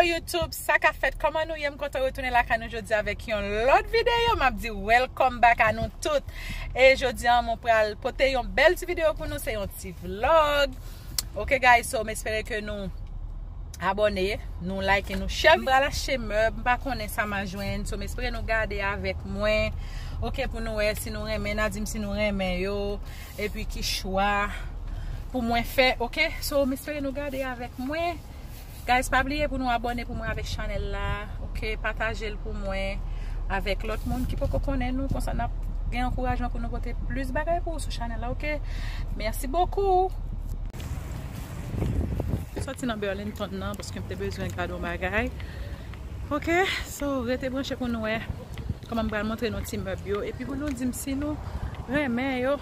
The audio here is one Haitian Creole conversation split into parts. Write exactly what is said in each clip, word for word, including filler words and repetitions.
Hello YouTube, sa k ap fèt? Kòman nou ye? M kontan retounen lakay nou jodi avèk yon lòt videyo. M ap di welcome back a nou tout. E jodi an, mwen pral pote yon bèl ti videyo pou nou. Se yon ti vlog. Ok guys, so m espere ke nou abòne, nou like, nou share. M pral achte mèb, m pa konnen sa m a jwenn. So m espere nou gade avèk mwen. Ok, pou nou wè si nou renmen, n a di m si nou renmen yo. Epi ki chwa pou mwen fè. Ok, so m espere nou gade avèk mwen. Guys, pa bliye pou nou abòne pou mwen avèk chanèl la, ok? Pataje l pou mwen avèk lòt moun ki poko konnen nou, konsa n ap gen ankourajman pou nou pote plis bagay pou ou sou chanèl la, ok? Mèsi bokou. Sòti nan Burlington nan paske m te bezwen gade yon bagay. Ok, so rete branche pou nou wè kòman m pral montre nou ti mèb yo epi pou nou di m si nou renmen yo.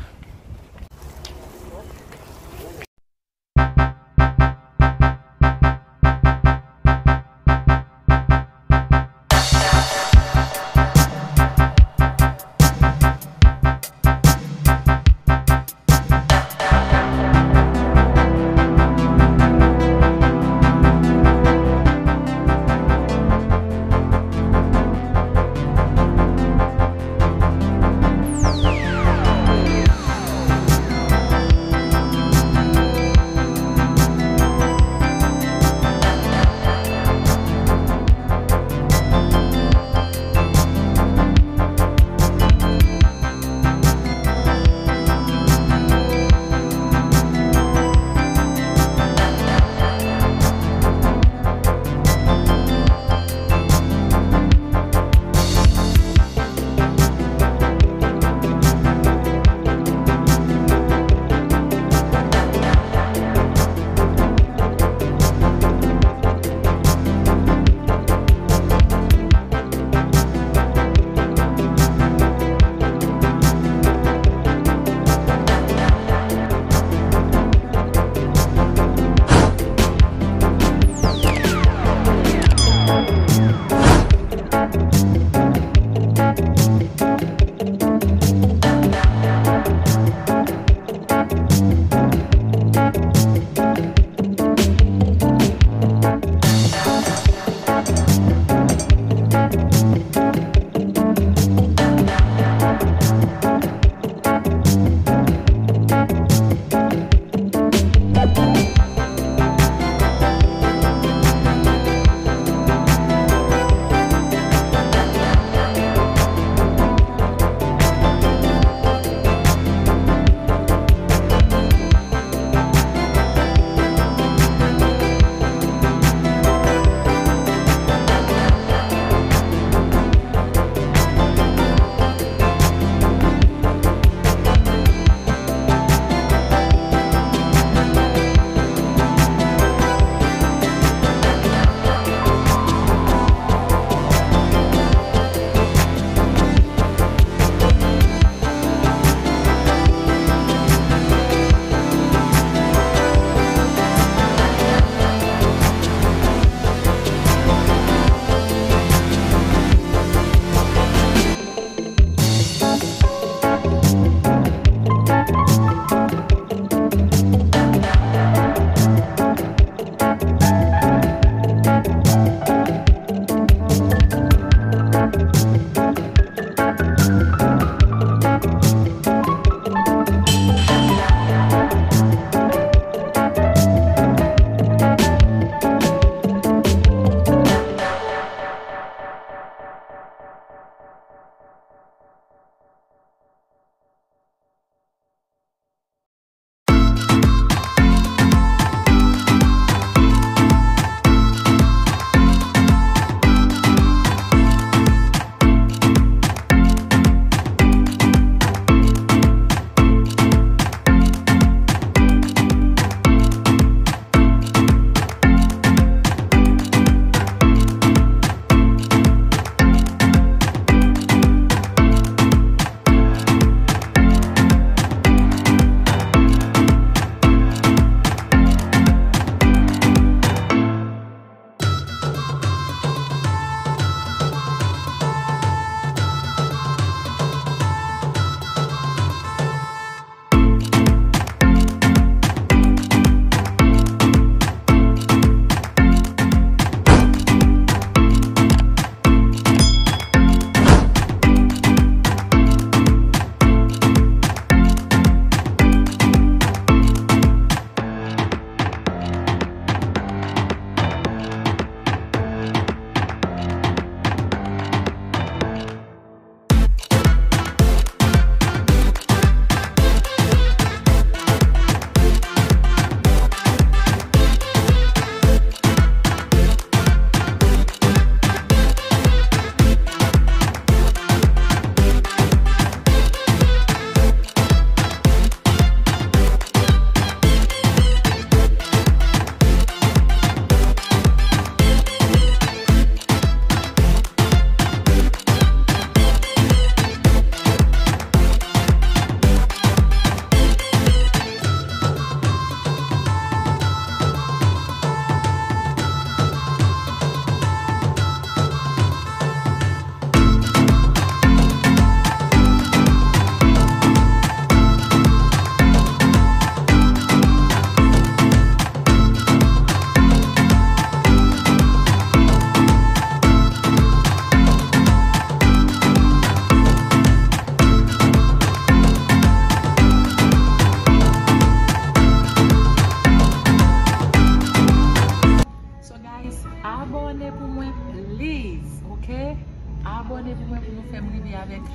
Abòne pou mwen pou nou fè m rive avèk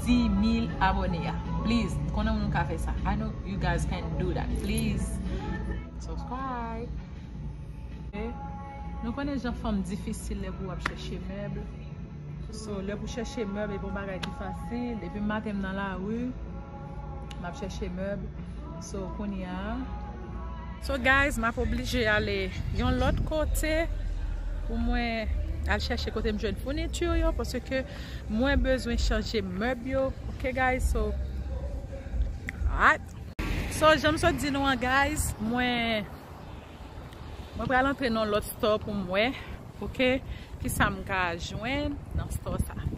dis mil abòne a. Please, m konnen nou ka fè sa. I know you guys can do that. Please, subscribe. Ok? Nou konnen jan fanm difisil lè pou w ap chèche mèb. So, lè pou chèche mèb, e pa yon bagay ki fasil. Depi maten m nan lari, m ap chèche mèb. So, kounye a. So, guys, m ap oblije ale yon lòt kote pou mwen al chèche kote m jwenn founiti yo, paske mwen bezwen chanje mèb yo. Ok, guys, so, alright. So, jan m sot di nou an, guys, mwen, mwen pral antre nan lòt store pou m wè, ok, ki sa m ka jwenn nan store sa.